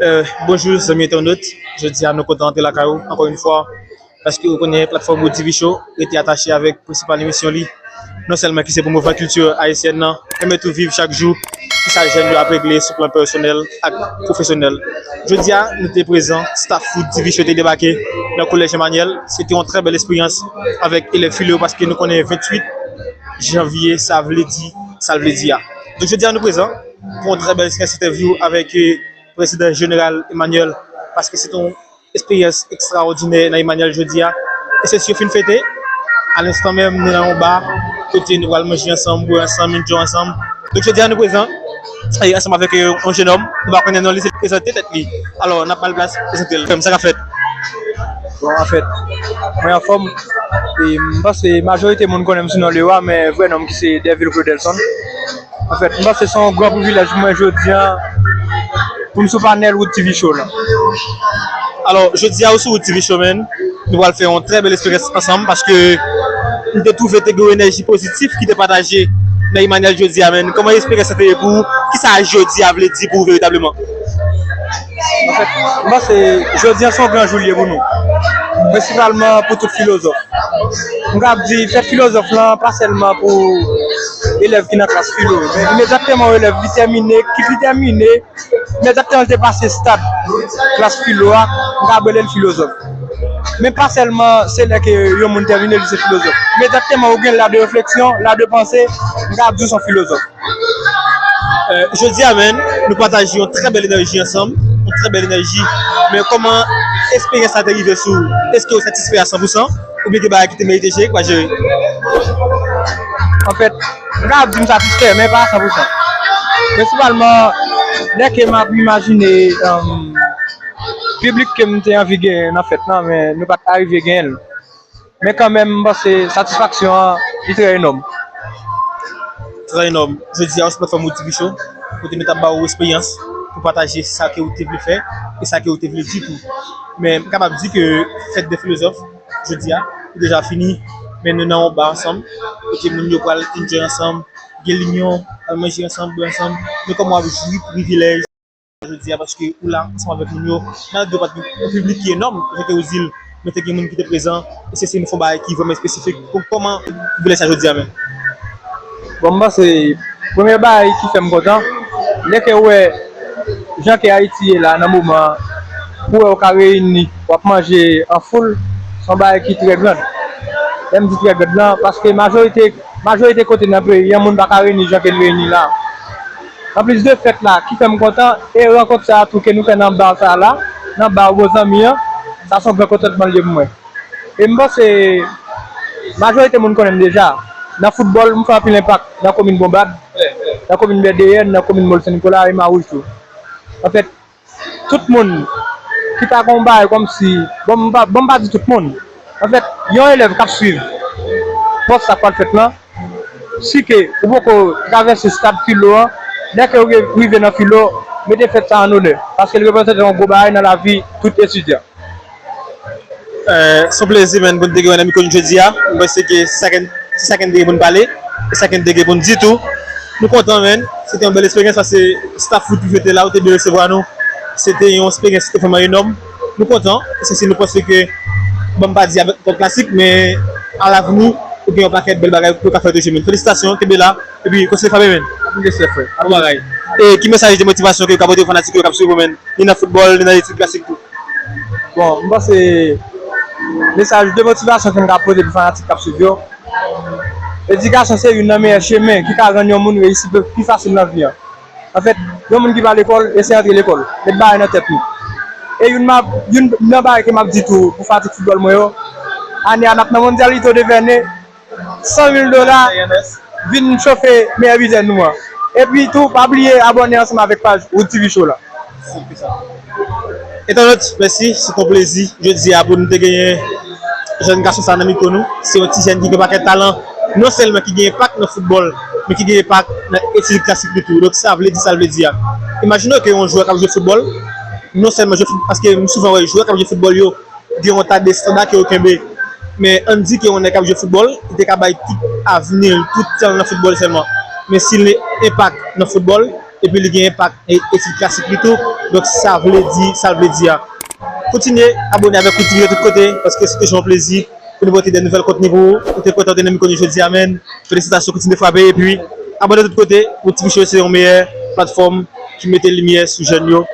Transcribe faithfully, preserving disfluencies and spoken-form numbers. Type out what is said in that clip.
Euh, bonjou zanmi entènot, jodi a nou kontan antre lakay ou ankò yon fwa, paske ou konnen platfòm Wood T V Show rete atache avèk prensipal emisyon li, non sèlman ki se pwomouvwa kilti ayisyèn nan, men tou viv chak jou kisa jèn yo ap regle sou plan pèsonèl ak pwofesyonèl. Jodi a, nou te prezan, staff Wood T V Show te debake nan Kolèj Emmanuel. Se te yon trè bèl esperyans avèk elèv filo, paske nou konnen venntuit janvye, sa vle di, sa l vle di a. Donk, jodi a, nou prezan pou yon trè bèl sesyon entèvyou avèk, euh, prezidan jeneral Emmanuel, paske se te yon esperyans ekstraòdinè nan Emmanuel jodi a. E se si yo fin fete, alenstan menm, nou nan yon ba, kote nou pral manje ansanm, bwè ansanm, enjoy ansanm. Donk, jodi a, nou prezan, e ansanm avèk, euh, yon jennonm, nou pa konnen non li, se li prezante tèt li. Alò, n ap ba l plas, prezante l. Frè m, sa k ap fèt? Bon, anfèt, mwen anfòm. E m panse majorite moun konnen m sou non Lewa, men vrè non m ki se Dervil Claudelson. Anfèt, m panse se yon gran privilèj pou mwen jodi a pou m sou panèl Wood T V Show la. Alò, jodi a ou sou Wood T V Show, man. Nou pral fè yon trè bèl esperyans ansanm paske m te twouve te gen yon enèji pozitif ki te pataje nan Emmanuel jodi a, man. Kòman esperyans sa te ye pou ou? Kisa jodi a vle di pou ou veritableman? Anfèt, m panse jodi a se yon gran jou li ye pou nou. Prensipalman pou tout filozòf. M kapab di fèt filozòf lan pa sèlman pou elèv ki nan klas filo, men imedyatman yon elèv li tèmine, kit li tèmine, imedyatman li te pase stad klas filo a, m kapab rele l filozòf. Men pa sèlman se lè ke yon moun tèmine li se filozòf. Imedyatman ou gen la de refleksyon, la de panse, m kapab di w se yon filozòf. Euh, jodi a, man, nou pataje yon trè bèl enèji ansanm, yon trè bèl enèji. Men kòman esperyans sa te rive sou ou? Èske ou satisfè a san pou san? Oubyen gen bagay ki te merite jere, ki pa jere? Anfèt, m kapab di m satisfè, men pa a san pou san. Prensipalman, lè ke m ap imajine, um, piblik ke m te anvi genyen nan fèt lan, men nou pa t arive genyen l. Men kanmenm, m panse satisfaksyon an, li trè enòm. Trè enòm. Jodi a, ou sou platfòm Wood T V Show, kote nou t ap ba ou esperyans pou pataje sa ke ou te vle fè e sa ke ou te vle di tou. Men m kapab di ke fèt de filozòf, jodi a, li deja fini, men nou nan yon ba ansanm, kote moun yo pral enjoy ansanm, gen linyon, al manje ansanm, bwè ansanm. Men kòman w ap jwi privilèj jodi a, paske ou la ansanm avèk moun yo, malgre w pa t gen yon piblik ki enòm, jan ke ou di l, men te gen moun ki te prezan, e se, se yon bagay ki vrèman espesifik. Kò-, kòman ou vle sa jodi a menm? Bon, m panse, premye bagay ki fè m kontan, lè ke w wè jan ke Ayiti ye la nan moman an, pou w wè w ka reyini, w ap manje an foul, se yon bagay ki trè grand. Lè m di trè grand lan, paske majorite, majorite kote nan peyi an, moun pa ka reyini jan ke n reyini la. Anplis de fèt la, ki fè m kontan, e rankont sa a tou ke nou fè nan ba sa a la, nan ba Wozanmi an, sa se yon gran kontantman l ye pou mwen. E m panse, majorite moun konnen m deja. Nan foutbòl, m fè anpil enpak nan komin Bonbad, nan komin Bèdeyèn, nan komin Mòl Sen Nikola e Mawouj tou. Anfèt, tout moun ki ta gen yon bagay kòmsi, bon, m pa, bon, m pa di tout moun. Anfèt, yon elèv k ap swiv pòs sa k pral fèt lan, si ke ou poko travèse stad filo an, lè ke ou rive nan filo, mete fèt sa an onè, paske l reprezante yon gwo bagay nan lavi tout etidyan. Euh, se yon plezi, man, pou n te gen w nan mikwo n jodi a. M panse ke se sa ke n, se sa ke n te gen pou n pale, e sa ke n te gen pou n di tou. Nou kontan, man. Se te yon bèl esperyans, paske staff Wood T V te la, yo te byen resevwa nou. Se te yon esperyans ki te vrèman enòm. Nou kontan, e se si nou panse ke, bon, m pa di avèk Club Classic, men alavni, ou gen yon pakèt bèl bagay pou w ka fè toujou, man. Felisitasyon, kenbe la, epi kontinye frape, man. Anpil respè, frè. Bon bagay. E ki mesaj de motivasyon ke w ka pote pou fanatik yo k ap swiv ou, man? Ni nan foutbòl, ni nan etid klasik tou. Bon, m panse mesaj de motivasyon ke m ka pote pou fanatik k ap swiv yo. Edikasyon se youn nan meyè chemen ki ka rann yon moun reyisi pi, pi fasil nan vi an. Anfèt, yon moun ki pa lekòl, eseye antre lekòl, met bagay nan tèt nou. E youn m ap, youn nan bagay ke m ap di tou pou fanatik foutbòl mwen yo, ane a n ap nan Mondyalito de Vène, san mil dola, vin chofe meyè bitè nou an. Epi tou, pa bliye abòne ansanm avèk paj Wood T V Show la. Entènot, mèsi, se te yon plezi jodi a pou nou te genyen jèn gason sa nan mikwo nou. Se yon ti jèn ki gen pakèt talan, non sèlman ki gen enpak nan foutbòl, men ki gen enpak nan etid klasik li tou. Donk, sa vle di sa l vle di a. Imajine w ke yon jwè k ap jwe foutbòl, non sèlman jwe fout-, paske m souvan wè jwè k ap jwe foutbòl yo, gen yon ta de estanda ke yo kenbe. Men ann di ke yon nèg k ap jwe foutbòl, li te ka bay tout avni l, tout tan l nan foutbòl sèlman. Men si l enpak nan foutbòl, epi li gen enpak e etid klasik li tou. Donk sa vle di, sa l vle di a. Kontinye abòne avèk Kouti Videyo tout kote, paske se toujou yon plezi pou nou pote de nouvèl kontni pou ou. Ou te kontan ou te renmen konnen jodi a, men felisitasyon, kontinye frape, epi abòne tout kote. Kouti Videyo se yon meyè platfòm ki mete limyè sou jèn yo.